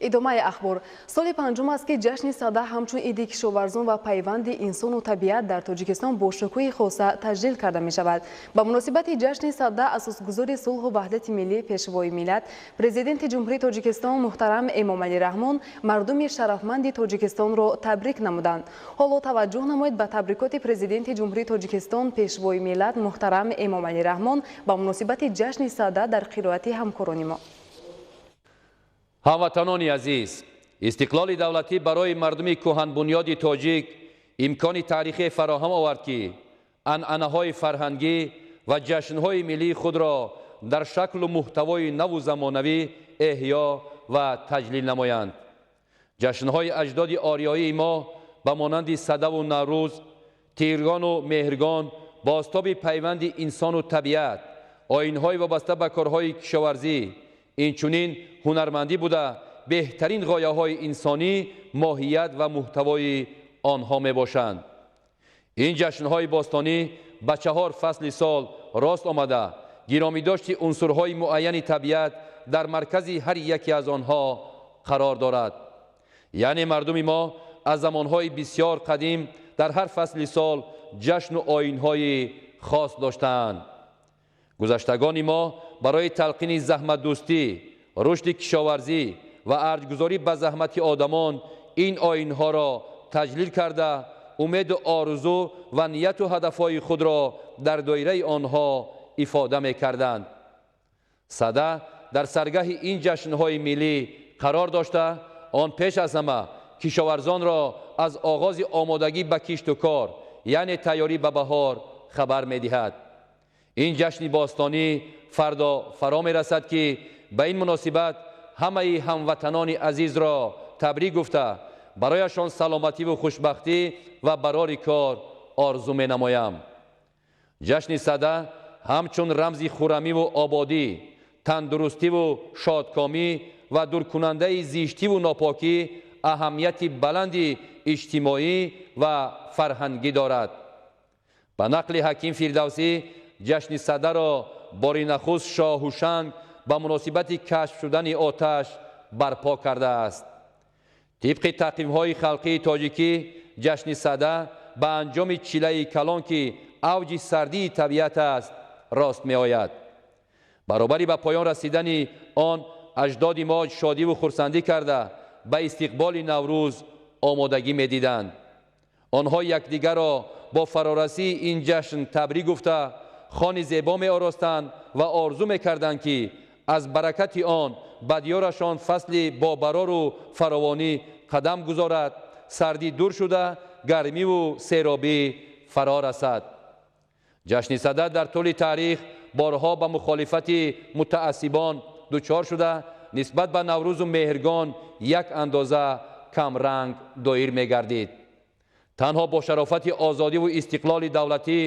Идомаи ахбор. Соли панҷум аст, ки ҷашни Сада ҳамчун иди кишоварзон ва пайванди инсону табиат дар Тоҷикистон бо шукӯҳи хоса таҷлил карда мешавад. Ба муносибати ҷашни Сада асосгузори сулҳу ваҳдати миллӣ, Пешвои миллат, Президенти Ҷумҳурии Тоҷикистон муҳтарам Эмомалӣ Раҳмон мардуми шарафманди Тоҷикистонро табрик намуданд. Ҳоло таваҷҷӯҳ намоед ба табрикоти Президенти Ҷумҳурии Тоҷикистон, Пешвои миллат муҳтарам Эмомалӣ Раҳмон ба муносибати ҷашни Сада дар қироати ҳамкорони мо. Ҳамватанони азиз, истиқлоли давлатӣ барои мардуми кӯҳанбунёди тоҷик имкони таърихие фароҳам овард, ки анъанаҳои фарҳангӣ ва ҷашнҳои миллии худро дар шаклу муҳтавои наву замонавӣ эҳё ва таҷлил намоянд. Ҷашнҳои аҷдоди ориёии мо ба монанди Садаву Наврӯз, Тиргону Меҳргон бозтоби пайванди инсону табиат, оинҳои вобаста ба корҳои кишоварзӣ, инчунин ҳунармандӣ буда, беҳтарин ғояҳои инсонӣ моҳият ва муҳтавои онҳо мебошанд. Ин ҷашнҳои бостонӣ ба чаҳор фасли сол рост омада, гиромидошти унсурҳои муайяни табиат дар маркази ҳар яке аз онҳо қарор дорад. Яъне мардуми мо аз замонҳои бисёр қадим дар ҳар фасли сол ҷашну оинҳои хос доштаанд. Гузаштагони мо барои талқини заҳматдӯстӣ, рушди кишоварзӣ ва арҷгузорӣ ба заҳмати одамон ин оинҳоро таҷлил карда, умеду орзу ва нияту ҳадафҳои худро дар доираи онҳо ифода мекарданд. Сада дар саргаҳи ин ҷашнҳои миллӣ қарор дошта, он пеш аз ҳама кишоварзонро аз оғози омодагӣ ба кишту кор, яъне тайёрӣ ба баҳор хабар медиҳад. Ин ҷашни бостонӣ фардо фаро мерасад, ки ба ин муносибат ҳамаи ҳамватанони азизро табрик гуфта, барояшон саломативу хушбахтӣ ва барори кор орзу менамоям. Ҷашни Сада ҳамчун рамзи хурамиву ободӣ, тандурустиву шодкомӣ ва дуркунандаи зиштиву нопокӣ аҳамияти баланди иҷтимоӣ ва фарҳангӣ дорад. Ба нақли ҳаким Фирдавсӣ, ҷашни Садаро бори нахуст шоҳ Ҳушанг ба муносибати кашф шудани оташ барпо кардааст. Тибқи тақвимҳои халқии тоҷикӣ, ҷашни Сада ба анҷоми чилаи калон, ки авҷи сардии табиат аст, рост меояд. Баробари ба поён расидани он аҷдоди мо шодиву хурсандӣ карда, ба истиқболи Наврӯз омодагӣ медиданд. Онҳо якдигарро бо фарорасии ин ҷашн табрик гуфта, хони зебо меоростанд ва орзу мекарданд, ки аз баракати он ба диёрашон фасли бобарору фаровонӣ қадам гузорад, сардӣ дур шуда, гармиву серобӣ фаро расад. Ҷашни Сада дар тӯли таърих борҳо ба мухолифати мутаассибон дучор шуда, нисбат ба Наврӯзу Меҳргон як андоза камранг доир мегардид. Танҳо бо шарофати озодиву истиқлоли давлатӣ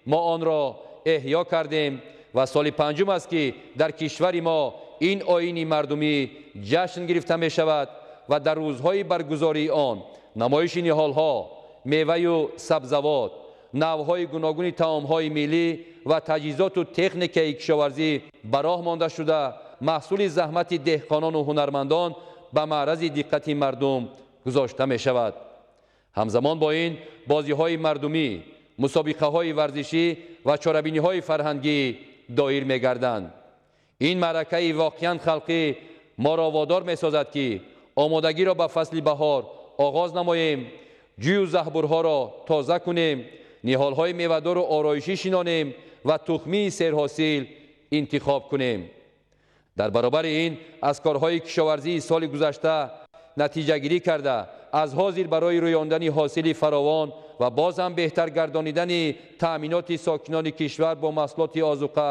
мо онро эҳё кардем ва соли панҷум аст, ки дар кишвари мо ин оини мардумӣ ҷашн гирифта мешавад ва дар рӯзҳои баргузории он намоиши ниҳолҳо, меваю сабзавот, навъҳои гуногуни таомҳои миллӣ ва таҷҳизоту техникаи кишоварзӣ ба роҳ монда шуда, маҳсули заҳмати деҳқонону ҳунармандон ба маърази диққати мардум гузошта мешавад. Ҳамзамон бо ин бозиҳои мардумӣ, мусобиқаҳои варзишӣ ва чорабиниҳои фарҳангӣ доир мегарданд. Ин маъракаи воқеан халқӣ моро водор месозад, ки омодагиро ба фасли баҳор оғоз намоем, ҷӯю заҳбурҳоро тоза кунем, ниҳолҳои мевадору ороишӣ шинонем ва тухмии серҳосил интихоб кунем. Дар баробари ин аз корҳои кишоварзии соли гузашта натиҷагирӣ карда, аз ҳозир барои рӯёндани ҳосили фаровон ва боз ҳам беҳтар гардонидани таъминоти сокинони кишвар бо маҳсулоти озуқа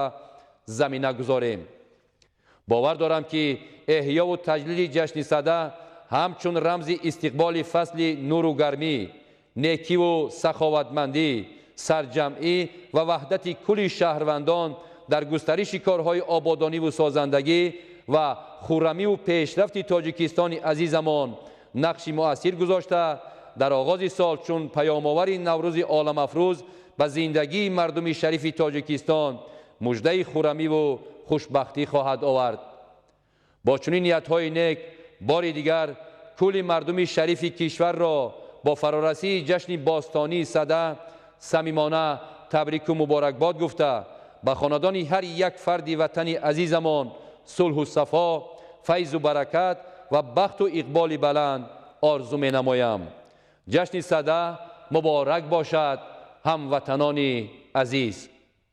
замина гузорем. Бовар дорам, ки эҳёву таҷлили ҷашни Сада ҳамчун рамзи истиқболи фасли нуру гармӣ, некиву саховатмандӣ, сарҷамъӣ ва ваҳдати кулли шаҳрвандон дар густариши корҳои ободониву созандагӣ ва хуррамиву пешрафти Тоҷикистони азизамон нақши муассир гузошта, дар оғози сол чун паёмовари Наврӯзи оламафрӯз ба зиндагии мардуми шарифи Тоҷикистон муждаи хуррамиву хушбахтӣ хоҳад овард. Бо чунин ниятҳои нек Бори дигар кулли мардуми шарифи кишварро бо фарорасии ҷашни бостонии Сада самимона табрику муборакбод гуфта, ба хонадони ҳар як фарди ватани азизамон сулҳу сафо, файзу баракат ва бахту иқболи баланд орзу менамоям. Ҷашни Сада муборак бошад, ҳамватанони азиз!